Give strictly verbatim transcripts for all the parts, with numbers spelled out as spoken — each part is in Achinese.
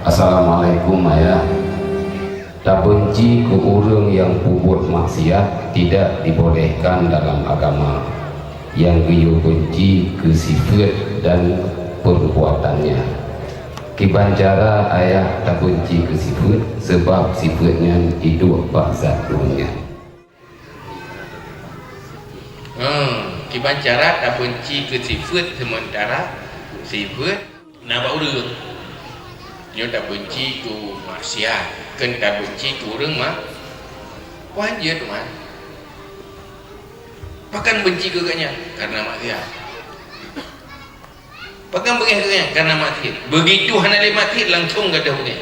Assalamualaikum, Ayah. Tabenci keu ureuëng nyang peubuet maksiat tidak dibolehkan dalam agama. Nyang geuyue benci keu sifeuet dan perbuatannya. Kiban cara Ayah tabenci keu sifeuet, sebab sifeuet nyan hidup bak zat ureuëng nyan. Hmm, kiban cara tabenci keu sifeuet, sementara sifeuet na bak ureuëng. Nyoe tabenci keu maksiat, kon tabenci keu ureuëng mak-, wan jeuet, teuma. Pakon benci keu gobnyan? Karena maksiat. Pakon beungéh keu gobnyan? Karena maksiat. Begitu hana lé maksiat, langsung gadôh beungéh.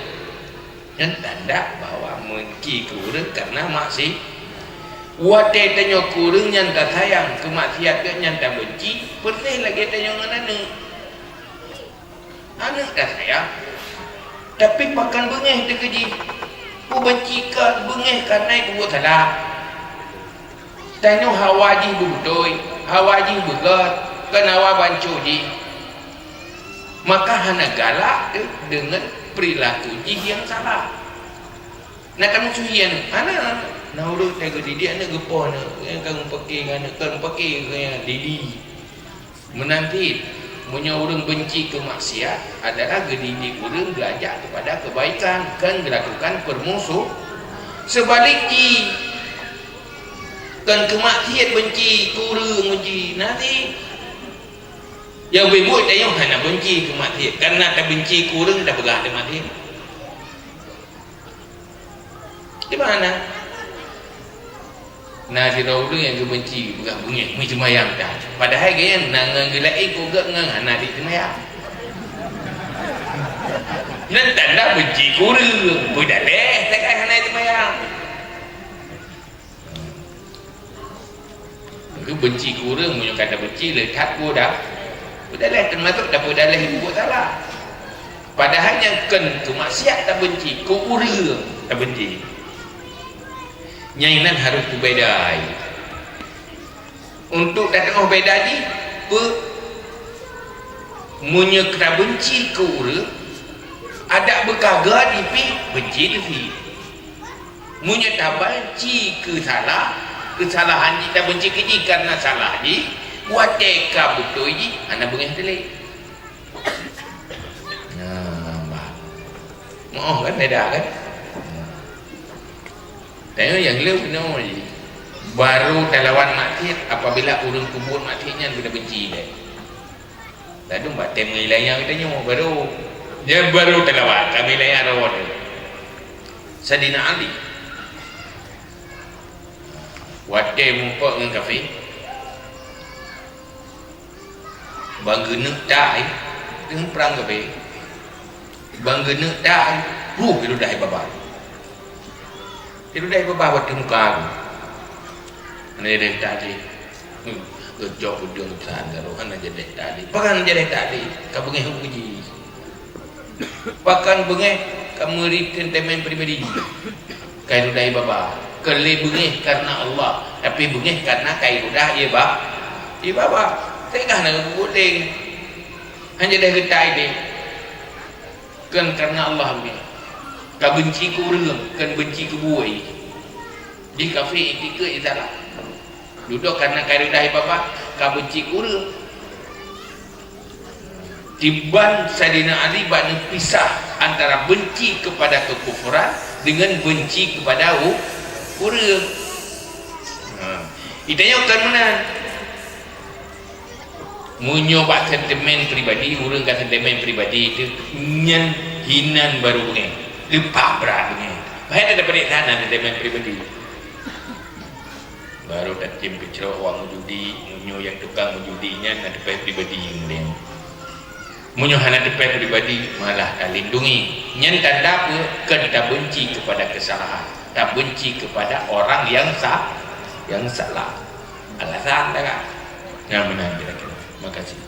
Nyan tanda bahwa benci keu ureuëng karena maksi-, watée tanyoe keu ureuëng nyan tasayang, keu maksiat gobnyan tabenci, persis lagée tanyoe ngon aneuëk. Aneuëk tasayang, tapi pakon beungéh teuh keu jih. Kubenci keu beungéh karena peubuet salah. Tanyoe hawa jih beutôi, hawa jih beugét, kon hawa banco jih. Maka hana galak teuh deungon perilaku jih nyang salah. Na tamusuhi aneuëk, hana. Na ureuëng teuh geudidik aneuëk geupoh aneuëk, nyang ka meupaké ngon aneuëk, ka meupaké ngon diri. Meunan cit, meunyoe ureuëng benci keu maksiat adalah geudidik ureuëng belajar kepada kebaikan, kon geulakukan permusuh. Seubalek jih, kon keu maksiat benci keu ureuëng benci. Nanti nyang beubuet tanyoe hana benci keu maksiat, karena tabenci keu ureuëng tapeugah teuh maksiat. Di mana? Na sidroe ureuëng nyang geubenci, peugah beungéh, meuseumayang that. Padahai gobnyan na ngon geulaén keu geuh ngon hana jiseumayang. Nyan tanda benci keu ureuëng, beudaleh sagai hana jiseumayang. Geubenci keu ureuëng, meunyoe ka tabenci, le that peue dah. Peudaleh, teumasok tapeudaleh buet salah. Padahai nyang kon keu maksiat tabenci, keu ureuëng tabenci. Nyang inan harôh teubeda. Untuk tateungoh beda jih, peu-, meunyoe tabenci keu ureuëng, adak beukaga jih pih benci teuh. Meunyoe tabenci keu salah, keusalahan jih, tabenci keu jih karena salah jih, watée ka beutôi jih, hana beungéh teuh lé. Nah, bah. Moh kan, beda kan? Nah. Tanyoe nyang le keunoe jih. Baru talawan maksiat apabila ureuëng peubuet maksiat nyan beuna benci lé. Ladôm bak tém meulaya geutanyoe baru. Nyan baru talawan, ka meulaya rawon. Saidina Ali. Watée muphom ngon kafé, ban geuneuk tai, deungon prang kafé. Ban geuneuk tai, huh, geududah ié babah. Geududah ié babah bak muka geuh. Hana jadeh takdé. Hmm, geucok udeueng san garoe, hana jadeh takdé. Pakon hana jadeh takdé? Ka beungéh uji. Pakon beungéh? Ka meuri sentimen pribadi. Ka ié dudah ié babah. Kon lé beungéh karena Allah, tapi beungéh karena ka ié dudah ié ba-, ié babah. Teuka na geuguléng. Hana jadeh geutai deh. Kon karena Allah beungéh. Ka benci keu ureuëng, kon benci keu buet. Jih kafé, itikeuet jih salah. Dudoe karena ka ié dudah ié babah, ka benci keu ureuëng. Kiban Saidina Ali bak neupisah antara benci kepada kekufuran dengan benci kepada u-, ureuëng. Ha. Geutanyoe kon meunan. Meunyoe bak sentimen pribadi, ureuëng ka sentimen pribadi teuh, nyan hinan baru beungéh. Leupah brat beungéh. Bahaya dah dapat sana sentimen pribadi. Baru tacém keucrok awak meujudi, meunyoe nyang tukang meujudi nyan na teupeh pribadi keumudian. Meunyoe hana teupeh pribadi, malah talindungi. Nyan tanda peue? Kon tabenci kepada kesalahan, tabenci kepada orang yang sa-, yang salah. Alasan dah kan? Nyan meunan kira-kira. Makasih.